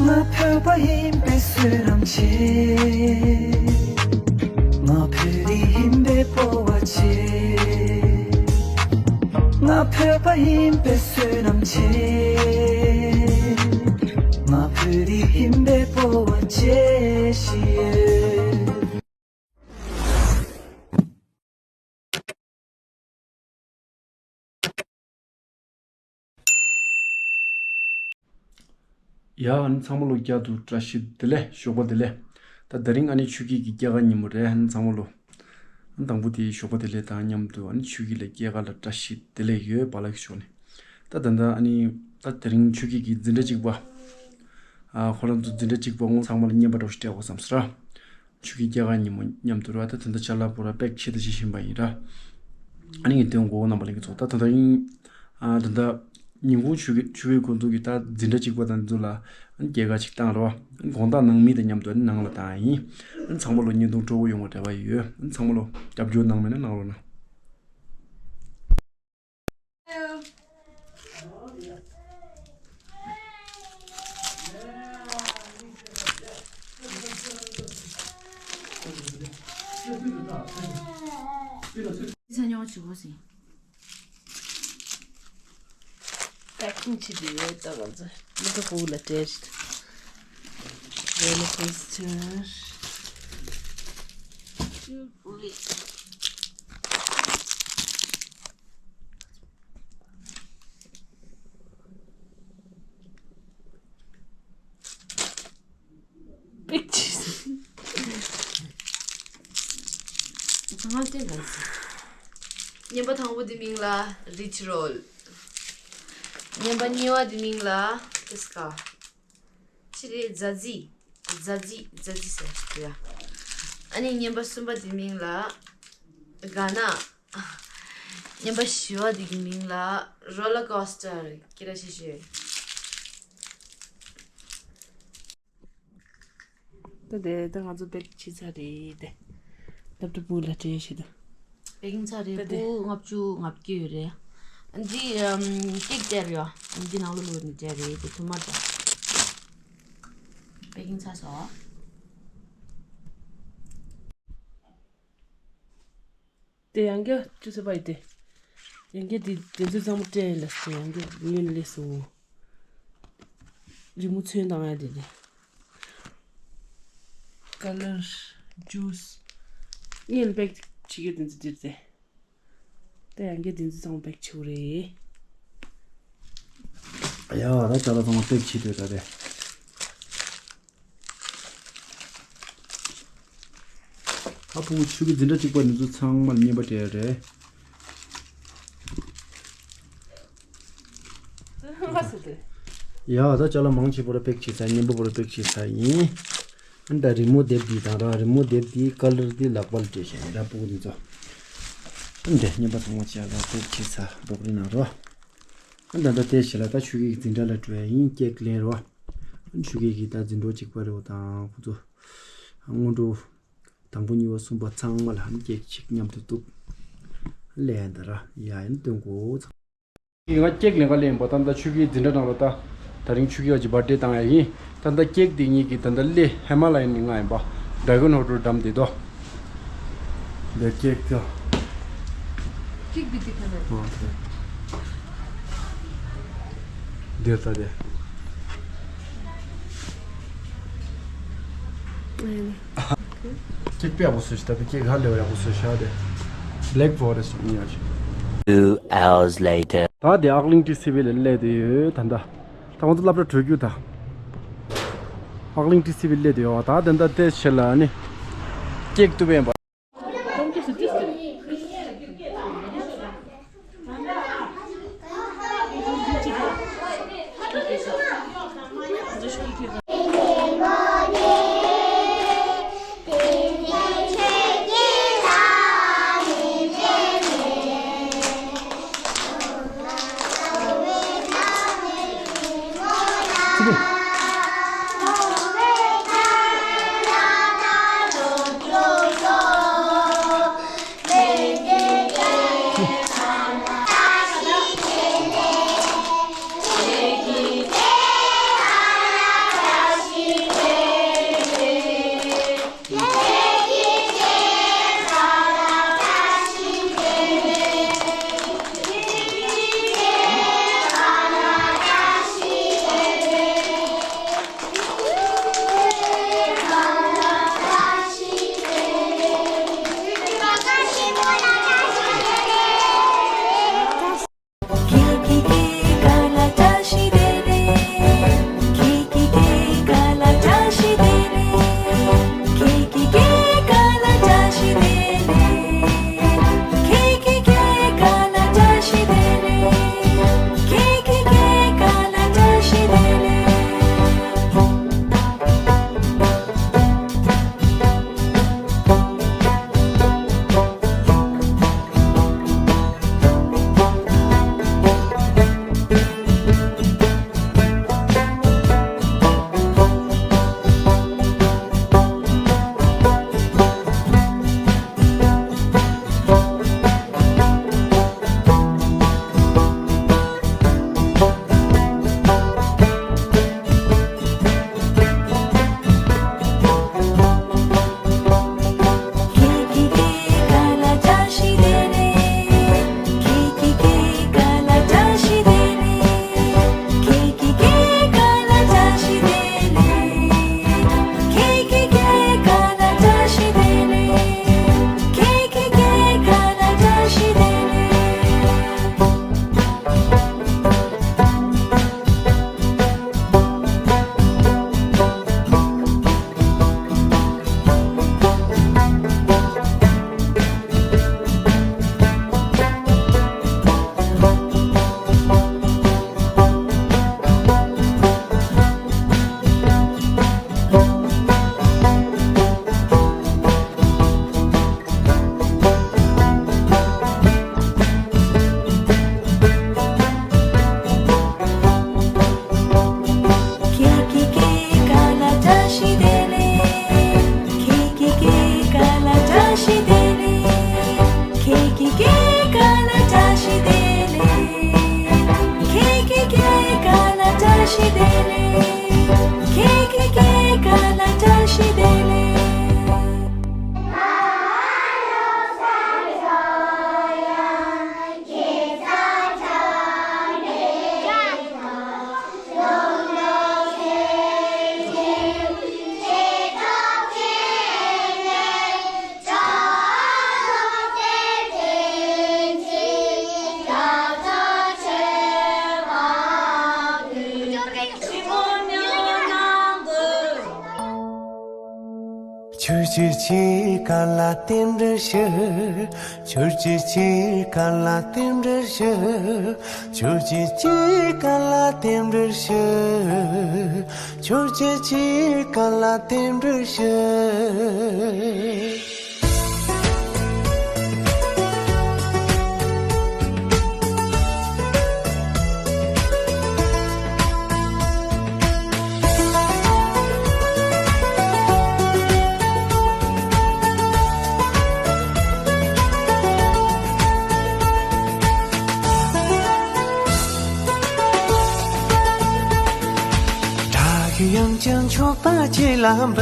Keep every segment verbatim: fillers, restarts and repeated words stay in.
ང་བོད་པ་ཡིན་པའི་བསོད་ནམས་ཆེ། ང་བོད་རིགས་ཡིན་པའི་སྤོབས་པ་ཆེ། ང་བོད་པ་ཡིན་པའི་བསོད་ནམས་ཆེ། ང་བོད་རིགས་ཡིན་པའི་སྤོབས་པ་ཆེ་ཞིག་ཡོད། ཡ། ཨ་ནི་ཚང་མ་ལོ་བསྐྱར་དུ་བཀྲ་ཤིས་བདེ་ལེགས། ཞོགས་པ་བདེ་ལེགས། ད་དེ་རིང་ཨ་ནི་ཆོས་སྐྱིད་ཀྱི་སྐྱེས་སྐར་ཉིན་མོ་རེད། ཨ་ནི་ཚང་མ་ལོ། ཨ་ནི་དང་པོ་དེ་ཞོགས་པ་བདེ་ལེགས་དང་མཉམ་དུ་ཨ་ནི་ཆོས་སྐྱིད་ལ་སྐྱེས་སྐར་ལ་བཀྲ་ཤིས་བདེ་ལེགས་ཡོད་པཱ་ལགས་ཀྱི་ཕྱོགས་ནས། ད་ད་ལྟ་ཨ་ནི་ད་དེ་རིང་ཆོས་སྐྱིད་ཀྱི་འཛིན་གྲྭ་གཅིག་པ། ཨ་ཁོ་རང་ཚོ་འཛིན་གྲྭ་གཅིག་པ་ངོ་ཚང་མ་ལ་རྔན་པ་འདྲ་བོ་ཞིག་སྤྲད་དགོས་བསམ་སོང་ར། ཆོས་སྐྱིད་སྐྱེས་སྐར་ཉིན་མོ་མཉམ་དུ་ར། ད་ད་ལྟ་ཅ་ལག་པོ་ར་པེག་བྱེད་དང་བྱེད་བཞིན་པ་ཡིན་ར། ཨ་ནི་ངས་སྟོན་གོ་རྣམ་པ་ལྷན་རྒྱས་ཚོ། ད་ད་ལྟ་ཡིན། ཨ་ད་ལྟ་ཉིན་གུང་ཆོས་སྐྱིད་ཆོས་སྐྱིད་ཁོང་ཚོ་གི་ད་འཛིན་གྲྭ་གཅིག་པ་དང་འདི་ཚོ་ལ་ཨ་ནི་སྐྱེས་སྐར་ཅིག་བཏང་ར་བ། ཨ་ནི་དགོང་དག་ནང་མི་དང་མཉམ་དུ་ཨ་ནི་ནང་ལ་བཏང་ཡིན། ཨ་ནི་ཚང་མ་ལོ་བརྙན་ཐུང་སྤྲོ་བོ་ཡོང་བའི་རེ་བ་ཡོད། ཨ་ནི་ཚང་མ་ལོ་རྒྱབ་སྐྱོར་གནང་མེད་ན་གནང་རོགས་གནང་། ས་ཉོ་བྱེད་དགོས་ཟིན། པེ་ཀིང་བྱེད་དུ་ཡོད་ད་ང་ཚོ། མི་ཁ་ཕུག་ལ་སྤྲད་རེད། རོལ་ལར་ཀོ་སི་ཊར། པེག་བྱས། ང་ལྟས་ལ། རྔན་པ་དང་པོ་དེ་མིང་ལ་རིཆ་རོལ། རྔན་པ་གཉིས་པ་དེ་མིང་ལ་ཏིས་ཀ། ཕྱི་རེད་རྫ་རྫི། རྫ་རྫི་རྫ་རྫི་ཟེར་ཡ། ཨ་ནི་རྔན་པ་གསུམ་པ་དེ་མིང་ལ་ག་ན། རྔན་པ་བཞི་པ་དེ་གི་མིང་ལ་རོ་ལར་ཀོ་སི་ཊར། ཀི་ར་ཤི་ཤི། ད་དེ་ད་ང་ཚོ་པེག་བྱས་ཚར་རེད་དེ། ལབ་ཏུ་པུ་ལ་སྤྲད་ཤི་དུ། པེ་ཀིང་ཚར་རེད། ད་དེ་པུ་ལྔ་བཅུ་ང་བརྒྱད་ཡོད་རེད། འདི་ཨམ་ཀེག་སྟེར་ཡོད། འདི་ནང་ལོ་ལོ་ནི་སྟེར་རེད་དེ་ཐུ་མ་ད། པེ་ཀིང་ཚར་སོང་། དེ་ཡང་བསྐྱར་བཅུ་ཚོད་པ་ཡི་དེ། ཡང་བསྐྱར་དེ་དེ་ཚོ་ཚང་མ་སྤྲད་ཡིན་ལ་ཟེར། ཡང་བསྐྱར་ངོས་ལས་སོ། རི་མོ་ཚོན་བཏང་ཡ་དེ་དེ། ཀ་ལར། ཇུས། ངས་པེག་བྱེད་ཀྱི་དེ་ཚོ་འདིར་དེ། དེ་ཡང་བསྐྱར་དེ་ཚོ་ཚང་མ་པེག་བྱེད་དགོས་རེད། ཡ་ད་ཅ་ལག་ཚང་མ་པེག་བྱེད་དུས་ད་དེ། ཨ་ཕུ་བོ་ཆོས་སྐྱིད་འཛིན་གྲྭ་གཅིག་པ་འདི་ཚོ་ཚང་མར་རྔན་པ་སྤྲད་རེད། ཡ་ད་ཅ་ལག་མང་ཆེ་བོ་ར་པེག་བྱས་ཚར། རྔན་པ་བོ་ར་པེག་བྱས་ཚར་ཡིན། ཨ་ད་རི་མོ་དེབ་འདི་དང་ར། རི་མོ་དེབ་འདི་ཀ་ལར་འདི་ལག་པ་ལ་སྤྲད་བཞག་ཡིན་ར། ཕུ་བོ་འདི་ཚོ། ཨ་འདྲ་རྔན་པ་ཚང་མ་ཅ་ལག་པེག་བྱས་ཚར། རོགས་རེ་གནང་རོགས། ཨ་ད་ད་དེ་བྱས་ལ་ད་ཆོས་སྐྱིད་འཛིན་གྲྭ་ལ་འགྲོ་ཡ་ཡིན། ཀེག་ལེན་རོགས། ཆོས་སྐྱིད་ཀྱི་ད་འཛིན་གྲོགས་གཅིག་པ་རེ་བ་དང་ཁོ་ཚོ། སྔོན་འགྲོ། དང་པོ་གཉིས་པ་གསུམ་པ་ཚང་མ་ལ་ཧམ་སྐད་ཅིག་མཉམ་དུ་གཏུབ། ལས་འདི་ར་ཡ་ཡིན་སྟོན་གོ་ཚང་། ང་ཀེག་ལེན་ག་ལེན་པ་ད་ལྟ་ཆོས་སྐྱིད་འཛིན་གྲྭ་ནང་ལ་ད། ད་རིང་ཆོས་སྐྱིད་ཀྱི་བར་ཌེ་བཏང་ཡ་ཡིན། ད་ལྟ་ཀེག་དེ་གཉིས་ཀྱི་ད་ལྟ་ལས་ཧེ་མ་ལ་ཡིན་ནི་ང་ཡིན་པ། ཌ་གོན་ཧོ་ཊེལ་འགྲམ་དེ་དོ། འདི་ཀེག་ད། ཀེག་འདི་འདི་ག་ནས། འདིར་ད་དེ། ཀེག་དཔེ་ཡག་པོ་བཟོས་ཤག་ད་དེ་ཀེག་ཧ་ལས་པ་ཡག་པོ་བཟོས་ཤག་དེ། Black Forest ཡིན་ཡ་ཞིག Two hours later. ད་དེ་ཨག་གླིང་ཊི་སི་ཝི་ལ་སླེབས་དེ་ཡོད་ད་ལྟ། ད་ང་ཚོ་སློབ་གྲྭ་གྲོལ་རྒྱུ་ད། ཨག་གླིང་ཊི་སི་ཝི་སླེབས་དེ་ཡོད་ད། དེ་འདྲ་དེ་ཕྱིར་ལ་ནི། ཀེག་གཏུབ་པ་ཡིན་པ། ཁྱོད་ཀྱིས་ཅི་ག་ལ་རྟེན་འབྲེལ་ཞུ། ཁྱོད་ཀྱིས་ཅི་ག་ལ་རྟེན་འབྲེལ་ཞུ། ཁྱོད་ཀྱིས་ཅི་ག་ལ་རྟེན་འབྲེལ་ཞུ། ཁྱོད་ཀྱིས་ཅི་ག་ལ་རྟེན་འབྲེལ་ཞུ། བྲག་གི་དབྱངས་ཅན་མཆོད་པ་ཁྱེད་ལ་འབུལ།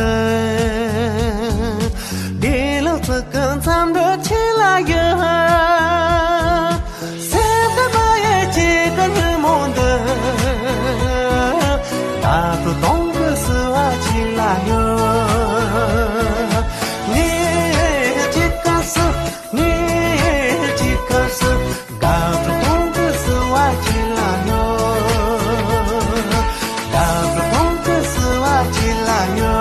བདེ་ལེགས་ཚིག་གི་འཚམས་འདྲི་ཁྱེད་ལ་ཡོད། སེམས་དང་མ་ཡལ་ཁྱེད་ཀྱི་ཉིན་མོ་འདི། ད་དུང་སྟོང་གི་བསུ་བ་ཁྱེད་ལ་ཡོད། ངས་ཅི་ག་བསུ། ངས་ཅི་ག་བསུ། དགའ་སྤྲོ་གཏོང་གི་བསུ་བ་ཁྱེད་ལ་ཉོ། དགའ་སྤྲོ་གཏོང་གི་བསུ་བ་ཁྱེད་ལ་ཉོ།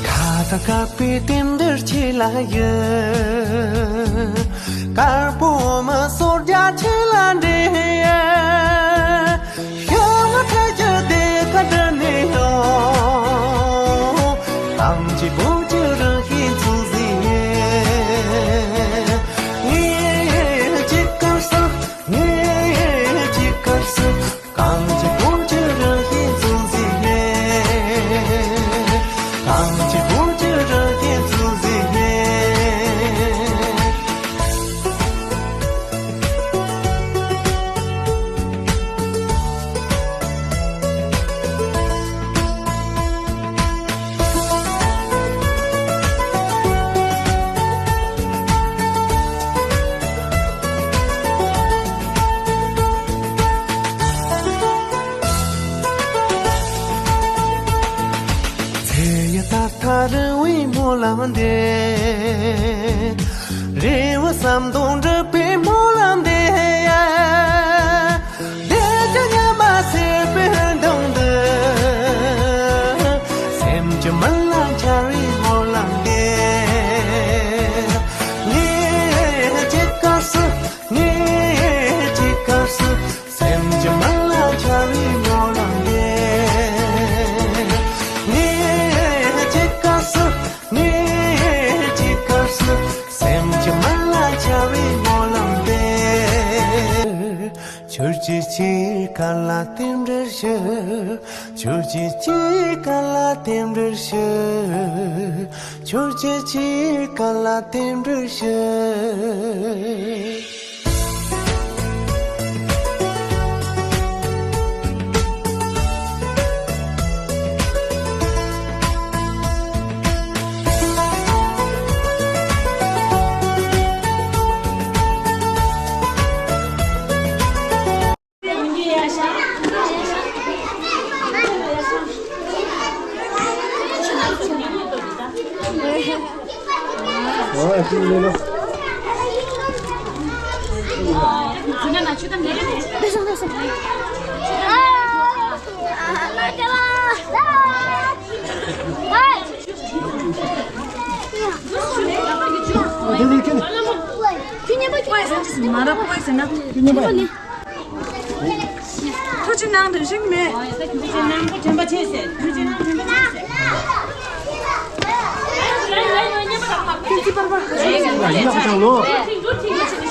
ཁ་ཏ་དཀར་པོའི་རྟེན་འབྲེལ་ཁྱེད་ལ་ཡོད། དཀར་པོ་མི་སོར་རྒྱ་ཁྱེད་ལ་འདྲེན། ཤོག་ངོ་ཁྲ་ཆུ་དེ་ཁ་བྲི་ནས་ཡོང་། གངས་ཀྱི་བུ་ཆུ་རང་བཞིན་ཚོད་ཟིན་ཡོད། ངས་ཅི་ག་བསུ། ངས་ཅི་ག་བསུ། གངས་ཀྱི་བུ་ཆུ་རང་བཞིན་ཚོད་ཟིན་ཡོད། གངས་ཀྱི་བུ་ཆུ་རང་བཞིན་ཚོད་ཟིན་ཡོད། ཚེ་ཡི་ད་ལྟ་རིང་བའི་སྨོན་ལམ་འདེབས། རེ་བ་བསམ་དོན་འགྲུབ་པའི་སྨོན་ལམ་འདེབས། བདེ་སྐྱིད་ཉི་མ་སྲིད་པའི་དུང་འདི། སེམས་ཀྱི་མུན་ལ་འཆར་བའི་སྨོན་ལམ་འདེབས། ངས་ཅི་ག་བསུ། ངས་ཅི་ག་བསུ། སེམས་ཀྱི་མུན་ལ་འཆར་བའི་སྨོན་ལམ་འདེབས། ངས་ཅི་ག་བསུ། ངས་ཅི་ག་བསུ། སེམས་ཀྱི་མུན་ལ་འཆར་བའི་སྨོན་ལམ་འདེབས། ཁྱོད་ཀྱིས་ཅི་ག་ལ་རྟེན་འབྲེལ་ཞུ། ཁྱོད་ཀྱིས་ཅི་ག་ལ་རྟེན་འབྲེལ་ཞུ། ཁྱོད་ཀྱིས་ཅི་ག་ལ་རྟེན་འབྲེལ་ཞུ། མ་རབས་པོ་ཟེར་ན། ཐུགས་རྗེ་གནང་དུ་ཞིག་མེད། ཐུགས་རྗེ་གནང་དུ་དྲན་པ་ཆེ་ཟེར། ཐུགས་རྗེ་གནང་དྲན་པ་ཆེ་ཟེར། ཐུགས་རྗེ་པར་པ། ཡིན་ན་ཁ་སང་ལོ། ཡིན་ན་ཁ་སང་ལོ།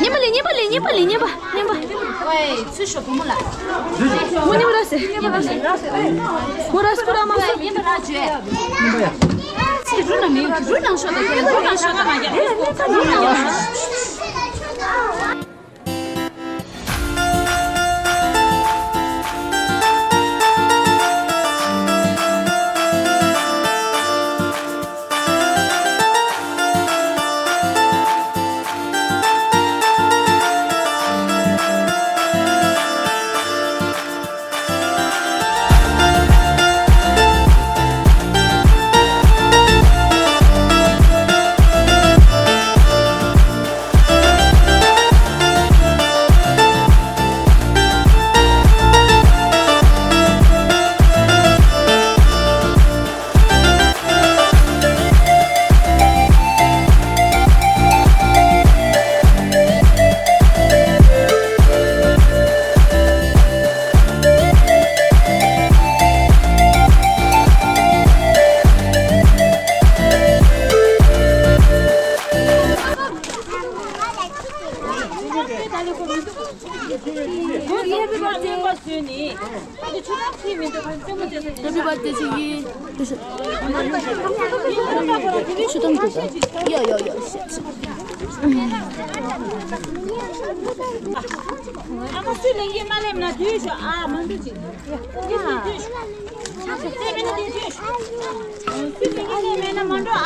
ཉན་པ་ལེ་ཉན་པ་ལེ་ཉན་པ་ལེ་ཉན་པ། ཉན་པ། ཨོའི་ཚུར་ཤོག་བུ་མོ་ལགས། མོ་ཉན་པ་ར་སེ། མོ་ར་སེ་ཁུ་ར་མ་སོ། ཉན་པ་ར་བརྗོད། ཚེ་རུ་ནང་མི་ཡོང་རུ་ནང་ཤོག་དང་རུ་ནང་ཤོག་དང་མ་རྒྱ། ཆུ་དམ་དུ་ཡོ་ཡོ་ཡོ། ཨ་མ་སུས་ལེན་གྱི་མ་ལེན་ན་དུས་ཤོག་ཨ་མ་འདུག་ཅིག་ཨ་སུས་ལེན་གྱི་ལེན་མེད་ན་མ་འགྲོ་ཨ།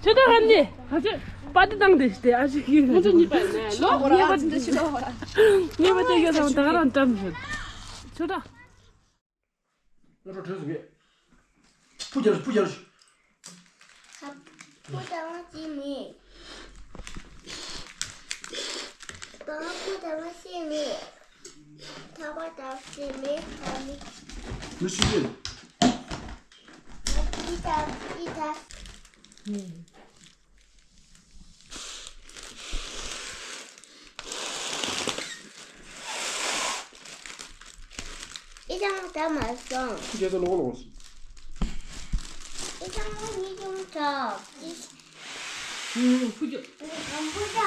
ཁྱོད་ད་ཧན་ནི་ཧ་ཅང་པ་ཏི་བཏང་དེ་ཞིག་དེ་ཨ་ཞིག་ཡིན། ངས་པ་ངས་པ་དེ་ཡོད་དང་ད་ག་རང་བཀྲམ་ཞིག་ཁྱོད་ད། སློབ་གྲྭ་གྲོལ་སོང་གི། ཕུ་རྒྱལ་ཕུ་རྒྱལ། ཕུ་དང་ཅི་མེད། ཕུ་དང་ཅི་མེད། ཐག་པ་དང་ཅི་མེད། ཐག་མེད། མི་ཤི་གི། ཨི་ཐག་ཨི་ཐག་ཨི་ཅང་ད་མ་སོང་། ཁྱི་སྐྱེ་ས་ལོག་ལོག་སོང་། ཨི་ཅང་ལོ་ཉི་ཅུང་ཐོབ། ཕུ་ཅོ། ཕུ་ཅོ།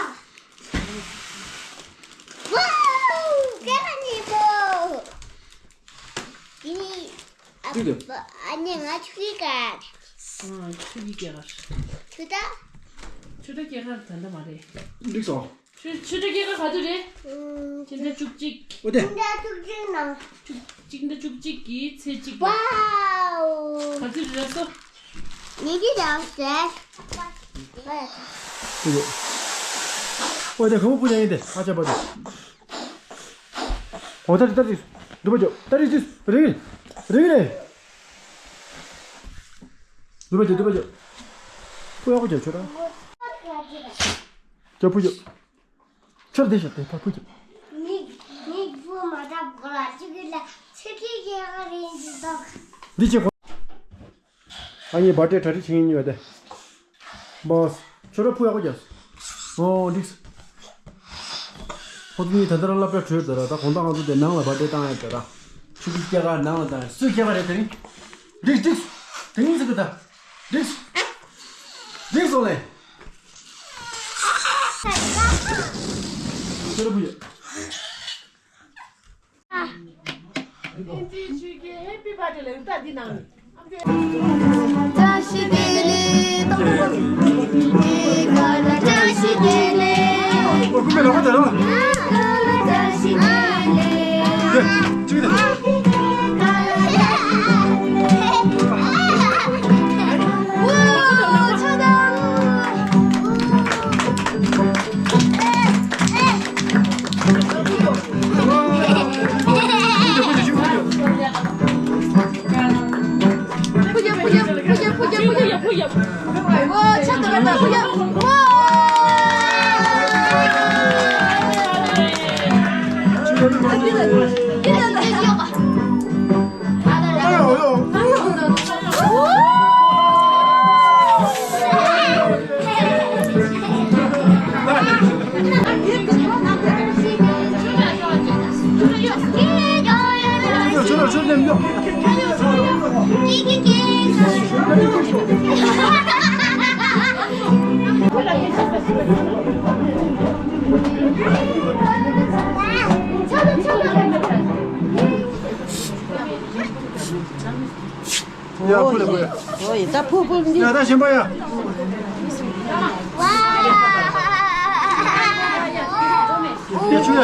ཝའོ། ཀེ་ཧ་ནི་པོ། ཨ་ནི་ང་ཆུ་ཡི་ཀ་ཨ་ཆུ་ཡི་ཀ་ཆུ་ད། ཆུ་ད་ཀེ་ཧ་ད་ད་མ་རེད། འགྲིག་སོང་། ཆུ་ཆུ་ད་ཀེ་ཧ་ག་དུས་རེད། ཅི་འདྲ་བཅུ་གཅིག་འོ་དེ། ཅི་འདྲ་བཅུ་གཅིག་ནང་། བཅུ་གཅིག་འདྲ་བཅུ་གཅིག་གི་ཚེས་གཅིག་ལ། ཝའོ། ག་དུས་རེད་སོ། ཉི་ཁྲི་དང་ཟེར། ཨོ་དེ་གང་པོ་ཡང་ཡིན་ཏེ་ཨ་ཅག་པ་དེ། ཨོ་ད་རི་ད་རི་འདུག་པ་ཅོ་ད་རི་ཅི་རི་རི་རི་རི། འདུག་པ་ཅོ་འདུག་པ་ཅོ། ཕུ་ཡག་པོ་ཅོ་ཆོ་ར། ཅོ་ཕུ་ཅོ། ཆོར་དེ་ཤ་དེ་ཕ་ཕུ་ཅོ། མིག་མིག་བུ་མ་ད་གོ་ལ་ཅི་གི་ལ་ཚེ་གི་གི་ཨ་རིན་ཅི་ཏོག་འདི་ཅི་གོ། ཨ་ནི་བ་ཏྲེ་གྲ་སྒྲིག་བྱེད་ཉིན་ཡོད་དེ། བོས། ཁྱོད་ར་ཕུ་ཡག་པོ་རྒྱབ། ཨོ་འགྲིག་ཁོ་ཚོ་གཉིས་ད་ལྟ་སློབ་གྲྭ་གྲོལ་ད་ར་ད་དགོང་དག་ང་ཚོ་དེ་ནང་ལ་བ་ཏྲེ་བཏང་ཡག་ད་ར། ཆུ་ཚོད་བརྒྱད་ཀ་ནང་ལ་བཏང་ཡག་སུས་བརྒྱད་ཀ་རེད་དེ་རིང་། འགྲིག་འགྲིག་དེ་ཡིན་ཟེར་གི་ད། འགྲིག་འགྲིག་སོང་ལེ། ཁྱོད་ར་ཕུ་ཡག་ཡ་ཕུ་ལ་ཕུ་ཡ། ཨོ་ཡ་ད་ཕུ་ཕུ་འདི། ཡ་ད་གཞན་པ་ཡ། དེ་ཆུ་ཡ།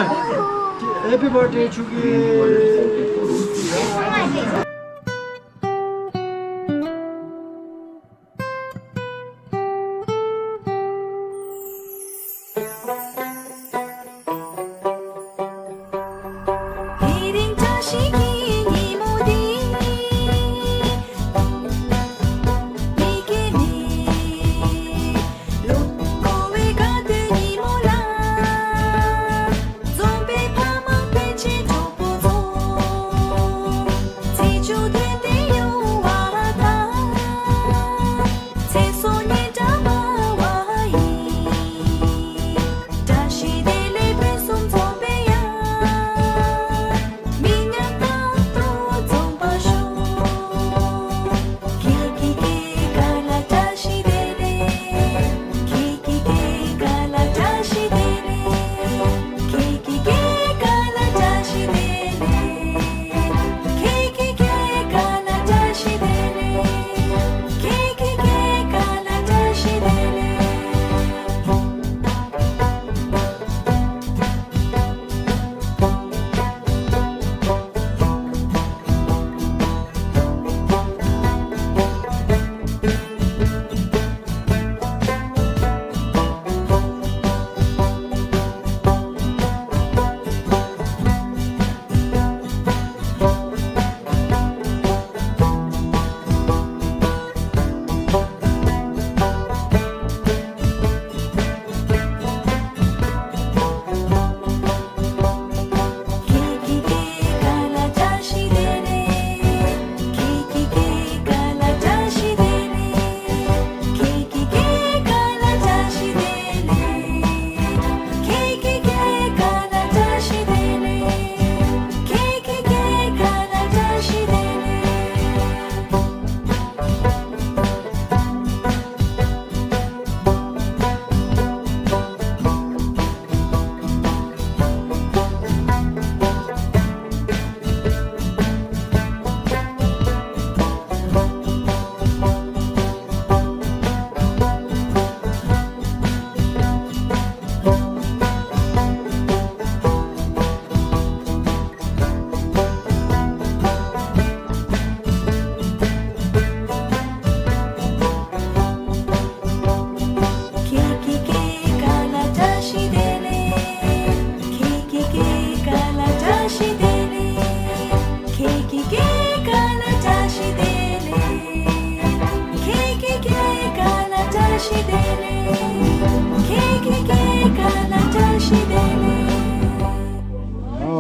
Happy birthday ཆུ་གི། དེ་རིང་བཀྲ་ཤིས་ཀྱི་ཉིན་མོ་འདི། མི་སྐྱེ་མེད། ལོ་འཁོར་བའི་དགའ་སྟོན་ཉིན་མོ་ལ། འཛོམས་པའི་ཕ་མ་སྤུན་མཆེད་གྲོགས་པོ་ཚོ། ཚེས་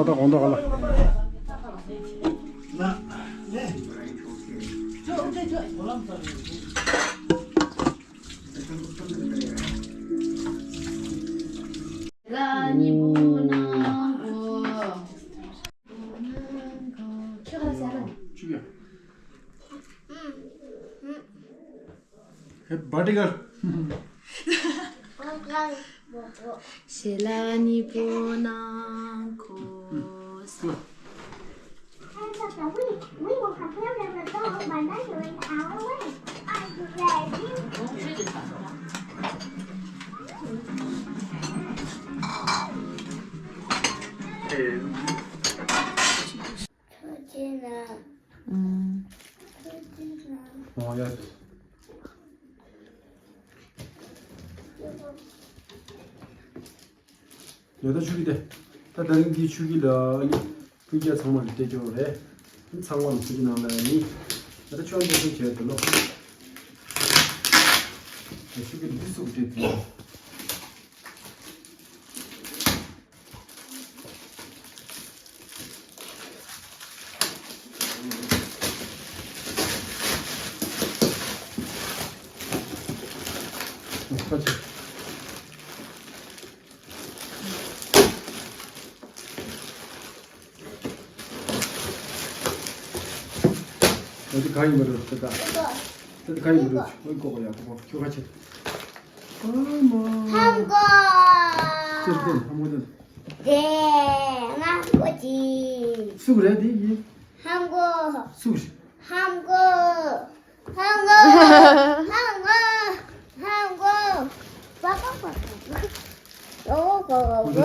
དགོངས་དག་ལ། ལ་གཉིས་པོ་ནང་གོ། ཁྱོད་ག་ཟེར་ར། ཆུ་ཡ། ཧེ་བྷ་ཏི་གལ། ཞེ་ལ་གཉིས་པོ་ནང་གོ། ཨུམ། ཨོ་ཡ། ཡ་ད་ཆུ་གི་དེ། ད་ད་རིང་གི་ཆུ་གི་ལ་ནི་སྤུན་ཀྱག་ཚང་མ་ལ་སྤྲད་རྒྱུ་རེད། ཚང་མ་ལ་ཆུ་གི་ནང་ལ་ནི། ད་ཆུ་འདི་ཚོ་བྱས་ཏེ་ལོ། ད་ཆུ་གི་འདི་ཚོ་སྤྲད་དེ། ད་དེ་ག་ཡིན་པ་རེད་ད། ད་དེ་ག་ཡིན་པ་རེད། ཨོ་ཀོ་ཀོ་ཡ་ཀོ་ཀོ་ཁྱོད་ག་ཆེ། ཨ་མ། ཧམ་གོ། ཅེར་ཏེ་ཧམ་གོ་དེ། དེ་ང་གོ་ཅི། སུ་རེད་དེ་ཡིན། ཧམ་གོ། སུ་རེད། ཧམ་གོ། ཧམ་གོ། ཧམ་གོ། ཧམ་གོ། ཀོ་ཀོ་ཀོ་ཀོ། ལོ་ཀོ་ཀོ་ཀོ།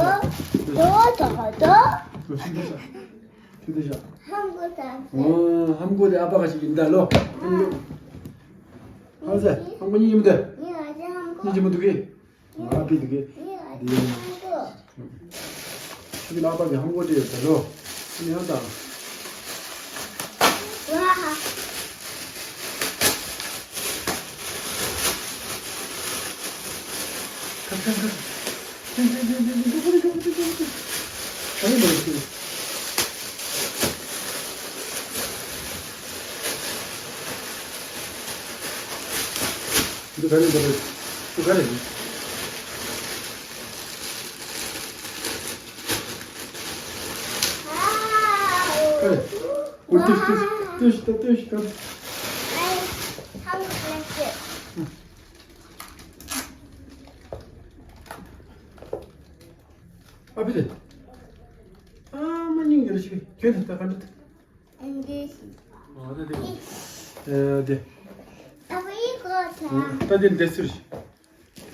ལོ་ཀོ་ཀོ་ཀོ། ལོ་ཤི་དེ་ཤ། ཤི་དེ་ཤ། ཧམ་གོ་དང་། ཨོ། ཧམ་གོ་དེ་ཨ་ཕ་ག་ཞིག་ཡིན་ད་ལོ། ཧམ་གོ། ཧམ་གོ་གཉིས་ཡིན་མི་འདུག་གཉིས་ཀྱི་མི་འདུག་གི། ང་ལ་ཕི་འདུག་གི། འདི་ཡིན། ཁྱོད་ཀྱི་ལག་པ་གི་ཧམ་གོ་དེ་ཡོད་ད་ལོ། ཁྱོད་ཡང་དང་། འདི་ག་རེ་འདི་རེད། འདི་ག་རེ་རེད། ཨེ། འོ་ཏོ་ཤི་ཏོ་ཤི་ཏོ་ཤི་ཏོ་ཤི་ཏོ། ཨ་ཕི་དེ། ཨ་མ་སྙིང་རེ་ཞིག་ཁྱོད་དེ་ད་ག་འདྲ། ཨ་འདི། ཨ་དེ་དེ། ཨ་བི་གོ་ཐ། ད་དེ་འདི་སུ་རེད།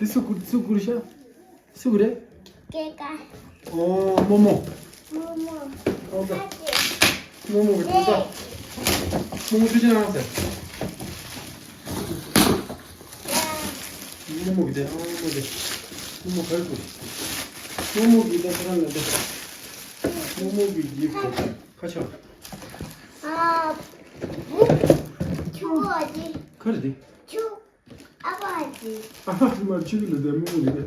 དེ་སུ་ཀུ་སུ་ཀུ་རེད་ཤག་སུ་ཀུ་རེད། ཀེ་ཀ་ཨོ་རྨོ་མོ། རྨོ་མོ། ཨོ་ད། ཨ་ཅེ། རྨོ་མོ་གི་ཐུག་ས། རྨོ་མོ་ཐུག་ཅེ་ན་ཟེར། རྨོ་མོ་གི་དེ་ཨ་རྨོ་དེ། རྨོ་མོ་ག་རེ་ཀུ། རྨོ་མོ་གི་ད་ཁ་རང་ལ་དེ། རྨོ་མོ་གི་ཡིབ་ཁ་ཆག་ཨ། ཆུ་བ་ཅི། ག་རེ་དེ། ཆུ། ཨ་ཕ་ཅི། ཨ་ཕ་ཅི་མ་ཆུ་གི་ལ་དེ་རྨོ་མོ་གི་དེ།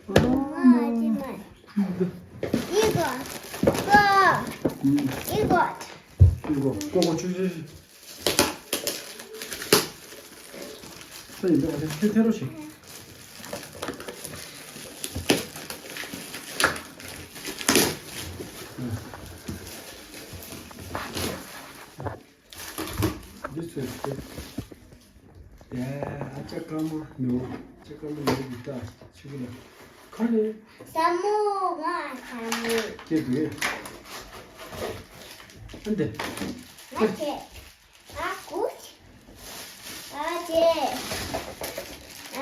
ཨ་མ་ཅི་མ། ཨི་གོ། གོ། ཨི་གོ། ཨི་གོ་ཀོ་ཀོ་ཆུ་ཆུ་ཆུ། ས་ཡིན་པ་ཁྱེད་ཐེ་རོ་ཞིག་འདི་ཚོས་ཏེ། ཡ། ཨ་ཅག་ཀ་མ་ནུ། ཨ་ཅག་ཀ་མ་ནུ་འདི་ལྟ་ཆུ་གི་ལ། ཁ་རེ། ས་མོ་ང་ས་མོ། ཁྱེད་དུ་ཨེ། ཨ་འདི། ང་ཁྱེད། ཨ་ཀུ། ཨ་ཅེ།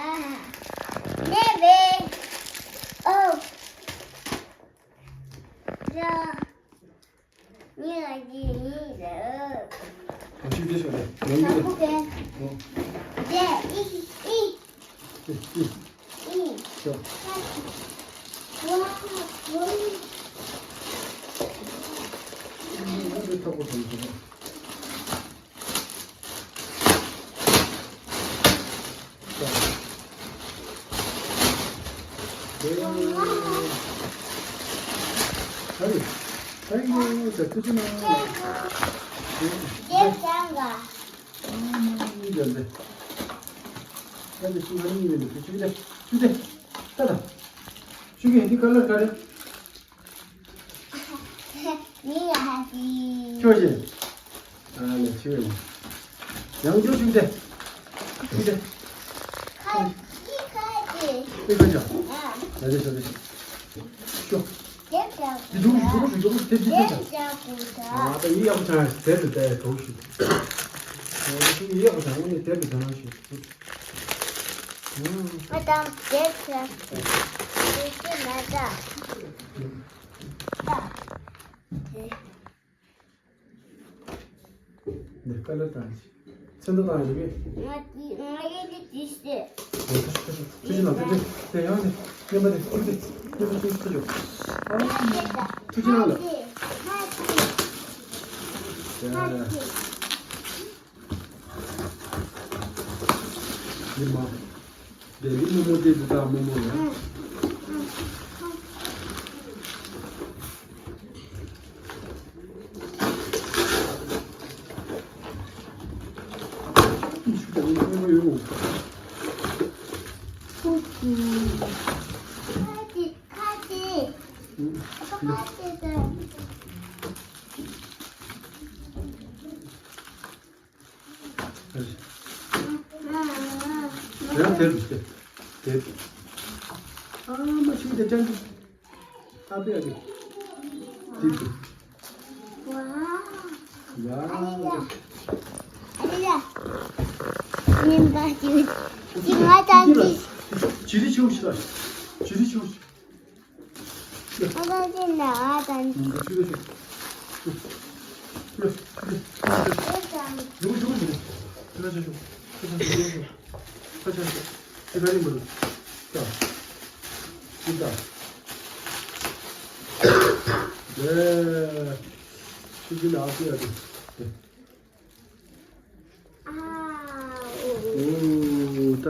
ཨ། ནེ་བེ། ཨོ། ར། ཉི་ཨ་ཅེ་ཉི་ར། ཨ་ཅེ་དེ་ཤོད་དེ། ཡང་ཉི་དེ། ཨོ། དེ་ཨི་ཨི། ཨི་ཨི། ཨི། ཤོད། ཝ་ཝ། ཨི་ཨི་ཐོག་པོ་ཐོག་པོ། ཧ་རེ། Thank you. ཐུགས་རྗེ་གནང་། རྒྱལ་ལ། ཨ་མ་གཉིས་ཀྱང་འདི། ད་འདི་ཤིང་ཁ་གཉིས་ཡོད་འདུག་ཆུ་དེ། ཆུ་དེ། ད་ད། ཆུ་གི་འདི་ཁ་ལར་ག་རེ། མི་ཡ་ཧ་ཅི། ཁྱོད་ཀྱིས། ཨ་ལས་ཆུ་ཡོད། ཡང་ཆུ་ཆུ་དེ། ཆུ་དེ། ཁ་ཅི་ཁ་ཅི། ཨེ་ཁ་ཅི། ཨ། ད་དེ་ཤོ་དེ་ཤོ། ཤོ། དེ་འདྲ། འདི་འདུག་འདུག་འདུག་དེ་འདི་དེ་དེ། ཨ་ད་ཡི་ཡག་པོ་ཆགས་དེ་དེ་དེ་འདུག་ཤོ། ཨ་ད་ཤོ་ཡི་ཡག་པོ་ཆགས་ཨ་ནི་དེ་དེ་དེ་ན་ཤོ། Madame Dexter. Dexter Mada. ནས་ཀ་ལ་བཏང་ཞིག་ཚོན་མདོག་བཏང་ཞིག་ང་ང་ཡི་ལི་ཏི་སི། ཐུགས་རྗེ་གནང་། ཐུགས་རྗེ་གནང་། དེ་ཡང་ནས་སྙན་པ་དེ་ཐུགས་རྗེ་སྙན་པ་དེ་ཐུགས་རྗེ་ཐུགས་རྗེ་གནང་ལ། ཡི་མ། དེ་ནི་རྨོ་མོ་སྟེ་འདི་དག་རྨོ་མོ་ལ། ཁ་ཅིག་ཁ་ཅིག་ཁ་ཅིག་ད། ཡང་དེར་དེ་དེ། ཨ་མ་ཤི་དེ་ཅང་གི། ཨ་པེ་ཨ་པེ། དེ་དེ། ཝ། ཡ། ཨ་ལ། ཉིན་པ་ཅི་ཅི་ང་ད་ཅི། ཅི་རི་ཆུ་ཤ། ཅི་རི་ཆུ་ཤ། ཨ་ད་ཅི་ན་ཨ་ད་ཅི། ཨོ། ད་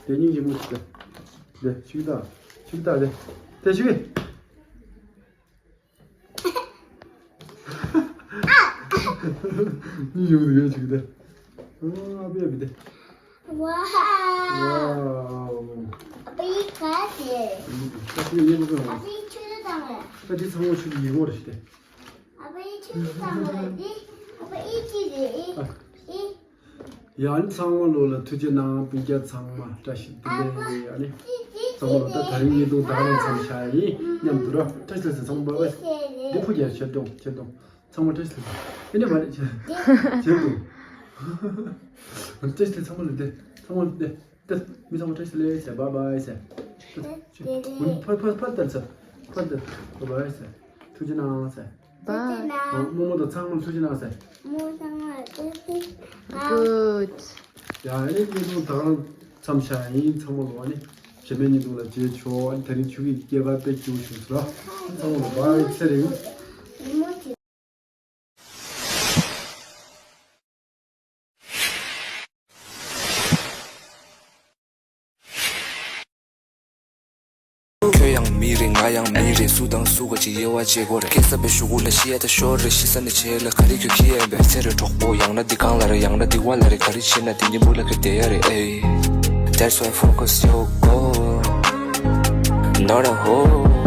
དེ་གཉིས་ཀྱི་མུ་ཆུ་ད། དེ་ཆུ་ད། ཆུ་ད་དེ། དེ་ཆུ། གཉིས་ཡོང་དུ་ཡོད་ཆུ་ད། ཨོ་ཨ་བི་ཨ་བི་དེ། ཝའོ། ཝའོ། ཨ་བི་ག་དེ། ཨ་བི་ཡིན་པ། ཨ་བི་ཆུ་ད་དང་། ད་དེ་ཚང་མ་ཆུ་ཡིན་ངོ་རེད་ཤི་དེ། ཨ་ཕ་ཨི་ཁྱི་ཚང་མ་ལ་འདི། ཨ་ཕ་ཨི་ཁྱི་རེད། ཨི། ཨི། ཡང་ཚང་མ་ལོ་ལ་ཐུགས་རྗེ་གནང་། སྤུན་ཀྱག་ཚང་མ་བཀྲ་ཤིས་བདེ་ལེགས། ཨ་ནི་ཚང་མ་ལོ་ད་དེ་རིང་ཉིན་ཐོག་ད་ག་རང་མཚམས་བཞག་ཡིན་མཉམ་དུ་ར། བཀྲ་ཤིས་བདེ་ལེགས། ཚང་མ་བའི་འདི་ཕུ་རྒྱལ་ཆེར་གཏོང་ཆེར་གཏོང་། ཚང་མ་བཀྲ་ཤིས་བདེ་ལེགས། ཨེ་འདྲ་མ་རེད་ཆེར་གཏོང་། བཀྲ་ཤིས་བདེ་ལེགས། ཚང་མ་ལ་བདེ། ཚང་མ་ལ་བདེ། ཏེ། མི་ཚང་མ་བཀྲ་ཤིས་བདེ་ལེགས་ཟེར། བཱའི་བཱའི་ཟེར། ཏེ། ཕར་ཕར་ཕར་ལྟ་ཟེར། ཕར་ལྟ། བཱའི་བཱའི་ཟེར། ཐུགས་རྗེ་གནང་ཟེར། བཱའི། ཨ། རྨོ་མོ་དང་ཚང་མ་ཐུགས་རྗེ་གནང་ཟེར། རྨོ་མོ་ཚང་མ་ཐུགས་རྗེ་གནང་། Good. ཡ་ཨ་ནི་ཉིན་ཐོག་ད་ག་རང་མཚམས་བཞག་ཡིན། ཚང་མ་ལོ་ཨ་ནི་རྗེས་མའི་ཉིན་ཐོག་ལ་མཇལ་ཆོག་ཨ་ནི་དེ་རིང་ཆུ་གི་སྐྱེས་པ་དཔེ་སྐྱིད་པོ་བྱུང་སོང་ལ། ཚང་མ་ལོ་བཱའི་ཚེ་རིང་། ཁྱོད་ཡང་མི་རེད། ང་ཡང་མི་རེད། སུ་དང་སུ་ག་ཅིག་དབྱེ་བ་འབྱེད་དགོས་རེད། སྐྱེ་ས་པའི་གཞུག་གུ་ལ་ཤི་ཡ་ད་ཤོར་རེད། ཤི་ས་ནས་བྱེད་ལ་ག་རེ་ཁྱོད་ཁྱི་ཡན་པས་ཚེ་རེ་གྲོགས་པོ། ཡང་ན་འདི་གང་ལ་རེད། ཡང་ན་འདི་བ་ལ་རེད། ག་རེ་བྱེད་ན་འདི་གཉིས་པོ་ལ་ཁྱོད་བསྡད་ཡ་རེད། ཨེ། That's why focus your goal, not a hole.